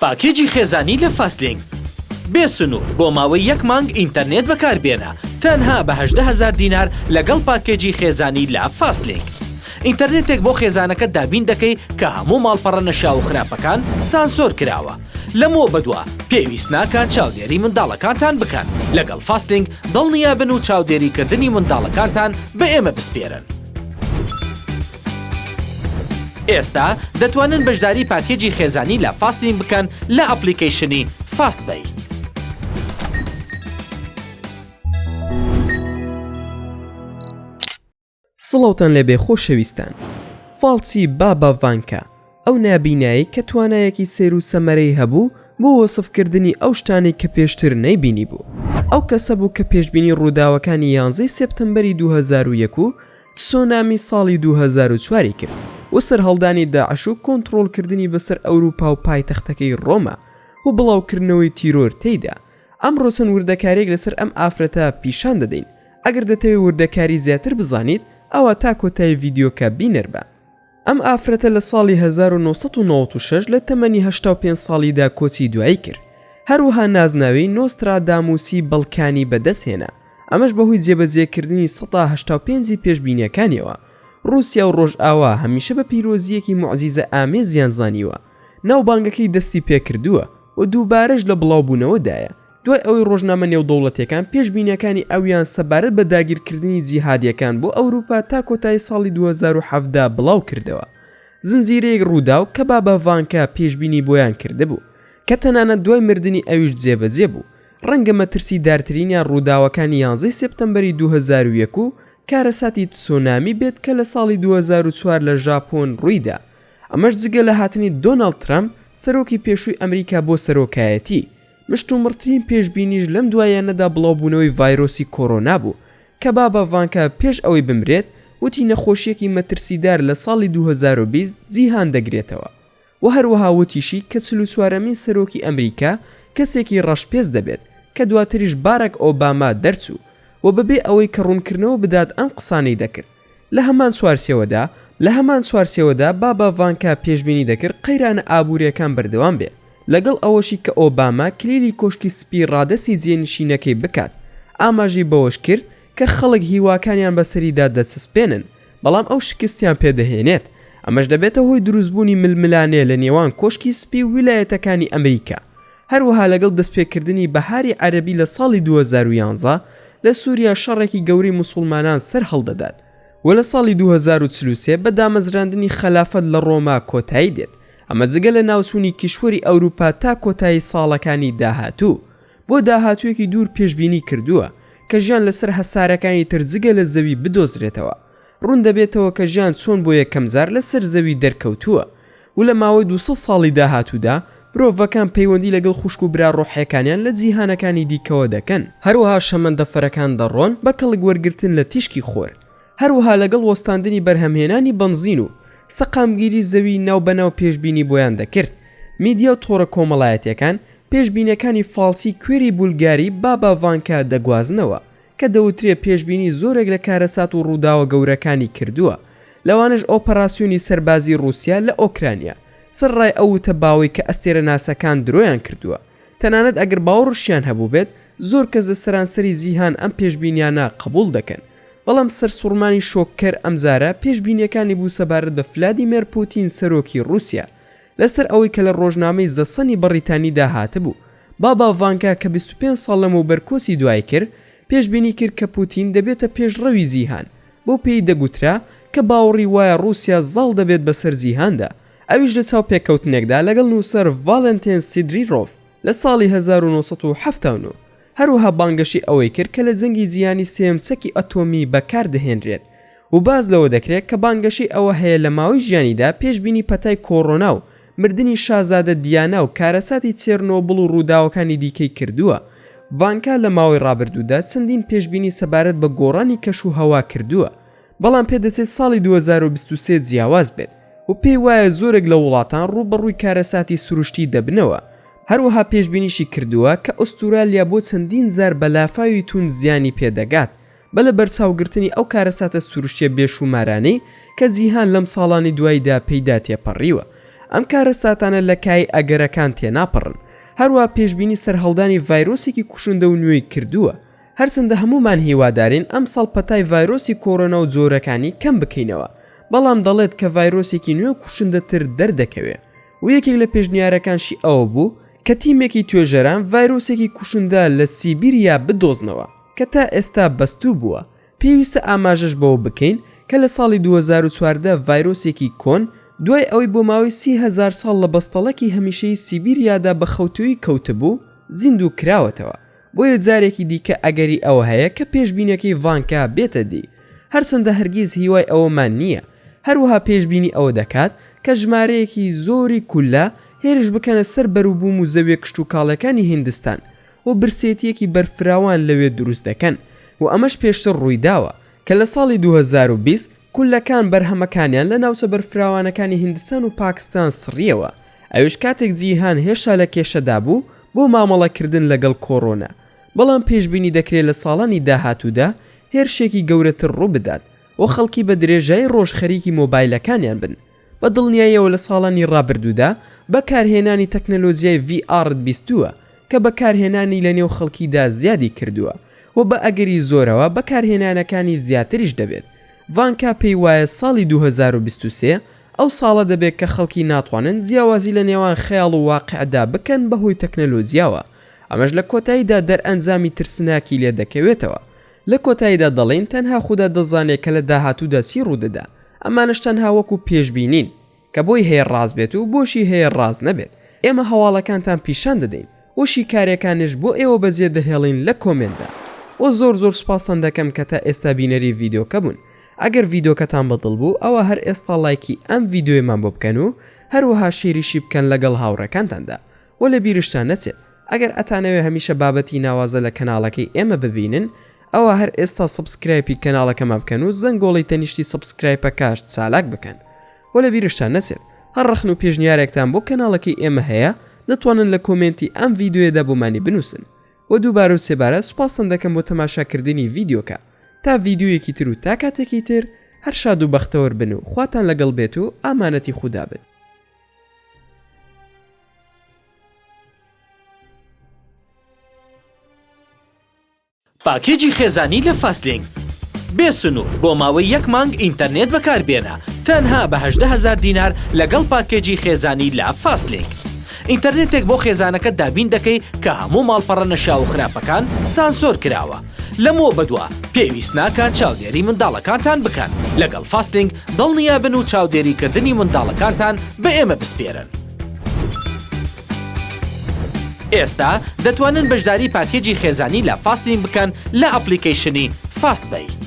پاکێجی خێزانی لە فاستلینک بێ سنوور بۆ ماوەی یەک مانگ ئینتەرنێت بەکاربێنە تەنها بە 18 هەزار دینار لەگەڵ پاکێجی خێزانی لە فاستلینک ئینتەرنێتێک بۆ خێزانەکەت دابین دەکەی کە هەموو ماڵپەڕە نەشیاو و خراپەکان سانسۆر کراوە لەمەوە بەدوا پێویست ناکات چاودێری منداڵەکانتان بکەن لەگەڵ فاستلینک دڵنیابن و چاودێریکردنی منداڵەکانتان بە ئێمە بسپێرن. ئێستا دەتوانن بەشداری پاکێجی خێزانی لە فاستلینک بکەن لە ئەپڵیکەیشنی فاست پەی. سڵاوتان لێبێ خۆشەویستان. فاڵچی بابا ڤانکا، ئەو نابینایەی کە توانایەکی سەیر و سەمەرەی هەبوو بۆ وەسفکردنی ئەو شتانەی کە پێشتر نەیبینیبوو. ئەو کەسە بوو کە پێشبینی ڕووداوەکانی یانزەی سێپتەمبەری 2001 و تسۆنامی ساڵی 2004 ی کرد و سەرهەڵدانی داعش و کۆنتڕۆڵکردنی بەسەر ئەوروپا و پایتەختەکەی ڕۆما و بڵاوکردنەوەی تیرۆر تێیدا. ئەمڕۆ چەند وردەکارییەک لەسەر ئەم ئافرەتە پیشان دەدەین، ئەگەر دەتەوێت وردەکاری زیاتر بزانیت ئەوا تا کۆتایی ڤیدیۆکە بینەر بە. ئەم ئافرەتە لە ساڵی 1996 لە تەمەنی 85 ساڵیدا کۆچی دوایی کرد، هەروەها نازناوی نۆستراداموسی بەڵکانی بەدەستهێنا، ئەمەش بەهۆی جێبەجێکردنی 85% ی پێشبینیەکانیەوە. ڕووسیا و ڕۆژئاوا هەمیشە بە پیرۆزییەکی موعجیزە ئامێزیان زانیوە. ناوبانگەکەی دەستی پێکردووە و دووبارەش لە بڵاوبوونەوەدایە، دوای ئەوەی ڕۆژنامە نێودەوڵەتیەکان پێشبینیەکانی ئەویان سەبارەت بە داگیرکردنی جیهادیەکان بۆ ئەوروپا تا کۆتایی ساڵی 2017 بڵاو کردەوە. زنجیرەیەک ڕووداو کە بابا ڤانکا پێشبینی بۆیان کردبوو، کە تەنانەت دوای مردنی ئەویش جێبەجێ بوو، ڕەنگە مەترسیدارترینیان ڕووداوەکانی یانزەی سێپتەمبەری 2001 و کارەساتی تسۆنامی بێت کە لە ساڵی 2004 لە ژاپۆن ڕوویدا، ئەمەش جگە لە هاتنی دۆناڵد ترەمپ، سەرۆکی پێشووی ئەمریکا بۆ سەرۆکایەتی. مشتومڕترین پێشبینیش لەم دواییانەدا بڵاوبوونەوەی ڤایرۆسی کۆرۆنا بوو، کە بابا ڤانکا پێش ئەوەی بمرێت، وتی نەخۆشییەکی مەترسیدار لە ساڵی 2020 جیهان دەگرێتەوە و هەروەها وتیشی کە چلوچوارەمین سەرۆکی ئەمریکا کەسێکی ڕەشپێست دەبێت، کە دواتریش باراک ئۆباما دەرچوو و بەبێ ئەوەی کە ڕوونکردنەوە بدات ئەم قسانەی دەکرد. لە هەمان چوارچێوەدا لە هەمان چوارچێوەدا بابا ڤانکا پێشبینی دەکرد قەیرانە ئابوورییەکان بەردەوام بێ، لەگەڵ ئەوەشی کە ئۆباما کلیلی کۆشکی سپی ڕادەستی جێنشینەکەی بکات، ئاماژەی بەوەش کرد کە خەڵک هیواکانیان بەسەریدا دەچەسپێنن، بەڵام ئەو شکستیان پێدەهێنێت، ئەمەش دەبێتە هۆی دروستبوونی ململانێ لە نێوان کۆشکی سپی و ویلایەتەکانی ئەمریکا. هەروەها لەگەڵ دەستپێکردنی بەهاری عەرەبی لە ساڵی 2011 لە سووریا شەڕێکی گەورەی موسوڵمانان سەرهەڵدەدات و لە ساڵی 2043 بە دامەزراندنی خەلافەت لە ڕۆما کۆتایی دێت، ئەمە جگە لە ناوچوونی کیشوەری ئەوروپا تا کۆتایی ساڵەکانی داهاتوو بۆ داهاتوویەکی دوور پێشبینی کردووە کە ژیان لەسەر هەسارەکانی تر جگە لە زەوی بدۆزرێتەوە. ڕوون دەبێتەوە کە ژیان چۆن بۆ یەکەمجار لەسەر زەوی دەرکەوتووە و لە ماوەی 200 ساڵی داهاتوودا مرۆڤەکان پەیوەندی لەگەڵ خوشک و برا ڕۆحیەکانیان لە جیهانەکانی دیکەوە دەکەن. هەروەها شەمەندەفەرەکان دەڕۆن بە کەڵک وەرگرتن لە تیشکی خۆر، هەروەها لەگەڵ وەستاندنی بەرهەمهێنانی بەنزین و سەقامگیری زەوی ناوبەناو پێشبینی بۆیان دەکرد. میدیا و تۆڕە کۆمەڵایەتیەکان پێشبینیەکانی فاڵچی کوێری بولگاری بابا ڤانکا دەگوازنەوە کە دەوترێ پێشبینی زۆرێک لە کارەسات و ڕووداوە گەورەکانی کردووە، لەوانەش ئۆپەراسیۆنی سەربازی ڕووسیا لە ئۆکرانیا، سەرەڕای ئەو وتە باوەی کە ئەستێرەناسەکان درۆیان کردووە، تەنانەت ئەگەر باوەڕشیان هەبووبێت، زۆر کەس لە سەرانسەری جیهان ئەم پێشبینیانە قبوڵ دەکەن. بەڵام سەرسوڕمانی شۆککەر ئەمجارە پێشبینیەکانی بوو سەبارەت بە فلادیمێر پوتین سەرۆکی ڕووسیا، لەسەر ئەوەی کە لە ڕۆژنامەی زە سەنی بەڕیتانیدا هاتبوو. بابا ڤانکا کە 25 ساڵ لەمەوبەر کۆچی دوای کرد، پێشبینی کرد کە پوتین دەبێتە پێشڕەوی جیهان، بەو پێی دەگوترا کە باوەڕی وایە ڕووسیا زاڵ دەبێت بەسەر جیهاندا، ئەویش لە چاوپێکەوتنێکدا لەگەڵ نووسەر ڤالێنتێن سیدریرۆڤ لە ساڵی 1979، هەروەها بانگەشەی ئەوەی کرد کە لە جەنگی جیهانی سێیەم چەکی ئەتۆمی بەکار دەهێنرێت و باس لەوە دەکرێت کە بانگەشەی ئەوە هەیە لە ماوەی ژیانیدا پێشبینی پەتای کۆڕۆنا و مردنی شازادە دیانا و کارەساتی چێرنۆبڵ و ڕووداوەکانی دیکەی کردووە. ڤانکا لە ماوەی ڕابردوودا چەندین پێشبینی سەبارەت بە گۆڕانی کەش و هەوا کردووە، بەڵام پێدەچێت ساڵی 2023 جیاواز بێت و پێی وایە زۆرێک لە وڵاتان ڕووبەڕووی کارەساتی سروشتی دەبنەوە. هەروەها پێشبینیشی کردووە کە ئوستورالیا بۆ چەندین جار بە لافاوی توند زیانی پێدەگات، بە لەبەرچاوگرتنی ئەو کارەساتە سروشتیە بێشوومارانەی کە جیهان لەم ساڵانەی دواییدا پێیدا تێپەڕیوە. ئەم کارەساتانە لە کایەی ئەگەرەکان تێناپەڕن. هەروەها پێشبینی سەرهەڵدانی ڤایرۆسێکی کوشندە و نوێی کردووە. هەرچەندە هەموومان هیوادارین ئەمساڵ پەتای ڤایرۆسی کۆرۆنا و جۆرەکانی کەم بکەینەوە، بەڵام دەڵێت کە ڤایرۆسێکی نوێ و کوشندەتر دەردەکەوێ و یەکێک لە پێشنیارەکانشی ئەوە بوو کە تیمێکی توێژەران ڤایرۆسێکی کوشندە لە سیبیریا بدۆزنەوە کە تا ئێستا بەستوو بووە. پێویستە ئاماژەش بەوە بکەین کە لە ساڵی 2014 ڤایرۆسێکی کۆن دوای ئەوەی بۆ ماوەی 30,000 ساڵ لە بەستەڵەکی هەمیشەیی سیبیریادا بە خەوتوویی کەوتبوو، زیندوو کراوەتەوە. بۆیە جارێکی دیکە ئەگەری ئەوە هەیە کە پێشبینەکەی ڤانکا بێتە دی، هەرچەندە هەرگیز هیوای ئەوەمان نییە. هەروەها پێشبینی ئەوە دەکات کە ژمارەیەکی زۆری کوللە هێرش بکەنە سەر بەروبووم و زەویە کشتوکاڵیەکانی هیندستان و برسێتییەکی بەرفراوان لەوێ دروست دەکەن و ئەمەش پێشتر ڕوویداوە کە لە ساڵی 2020 کوللەکان بەرهەمەکانیان لە ناوچە بەرفراوانەکانی هیندستان و پاکستان سڕییەوە، ئەویش کاتێک جیهان هێشتا لە کێشەدا بوو بۆ مامەڵەکردن لەگەڵ کۆرۆنا، بەڵام پێشبینی دەکرێت لە ساڵانی داهاتوودا هێرشێکی گەورەتر ڕووبدات و خەڵکی بە درێژایی ڕۆژ خەریکی مۆبایلەکانیان بن. بە دڵنیاییەوە لە ساڵانی ڕابردوودا بەکارهێنانی تەکنەلۆجیای VR ت بیستووە کە بەکارهێنانی لەنێو خەڵکیدا زیادی کردووە و بە ئەگەری زۆرەوە بەکارهێنانەکانی زیاتریش دەبێت. ڤانکا پێی وایە ساڵی 2023 ئەو ساڵە دەبێت کە خەڵکی ناتوانن جیاوازی لە نێوان خەیاڵ و واقیعدا بکەن بەهۆی تەکنەلۆجیاوە، ئەمەش لە کۆتاییدا دەرئەنجامی ترسناکی لێدەکەوێتەوە. لە کۆتاییدا دەڵێین تەنها خودا دەزانێت کە لە داهاتوودا چی ڕوودەدا، ئەمانەش تەنها وەکو پێشبینین، کە بۆی هەیە ڕاست بێت و بۆشی هەیە ڕاست نەبێت، ئێمە هەواڵەکانتان پیشان دەدەین و شیکاریەکانیش بۆ ئێوە بەجێ دەهێڵین لە کۆمێنتدا. وە زۆر زۆر سوپاستان دەکەم کە تا ئێستا بینەری ڤیدۆکە بوون، ئەگەر ڤیدۆکەتان بەدڵ بوو ئەوا هەر ئێستا ڵایکی ئەم ڤیدۆیەمان بۆ بکەن و هەروەها share یشی بکەن لەگەڵ هاوڕێکانتاندا، وە لە بیرشتان نەچێت ئەگەر ئەتانەوێ هەمیشە بابەتی ناوازە لە کەناڵەکەی ئێمە ببینن ئەوا هەر ئێستا subscribe ی کەناڵەکەمان بکەن و زەنگۆڵەی تەنیشتی subscribe ەکەش چالاک بکەن وە لە بیرشتان نەچێت هەر ڕەخنە و پێشنیارێکتان بۆ کەناڵەکەی ئێمە هەیە دەتوانن لە کۆمێنتی ئەم ڤیدیۆیەدا بۆمانی بنووسن وە دووبارە و سێبارە سوپاستان دەکەم بۆ تەماشاکردنی ڤیدیۆکە تا ڤیدیۆیەکی تر و تا کاتێکی تر هەر شاد و بەختەوەر بن و خواتان لەگەڵ بێت و ئامانەتی خودا بن. پاکێجی خێزانی لە فاستلینک بێ سنوور بۆ ماوەی یەک مانگ ئینتەرنێت بەکاربێنە تەنها بە 18 هەزار دینار لەگەڵ پاکێجی خێزانی لە فاستلینک ئینتەرنێتێک بۆ خێزانەکەت دابین دەکەی کە هەموو ماڵپەڕە نەشیاو و خراپەکان سانسۆر کراوە لەمەوە بەدوا پێویست ناکات چاودێری منداڵەکانتان بکەن لەگەڵ فاستلینک دڵنیابن و چاودێریکردنی منداڵەکانتان بە ئێمە بسپێرن. ئێستا دەتوانن بەشداری پاکێجی خێزانی لە فاستلینک بکەن لە ئەپلیکەیشنی فاست پەی.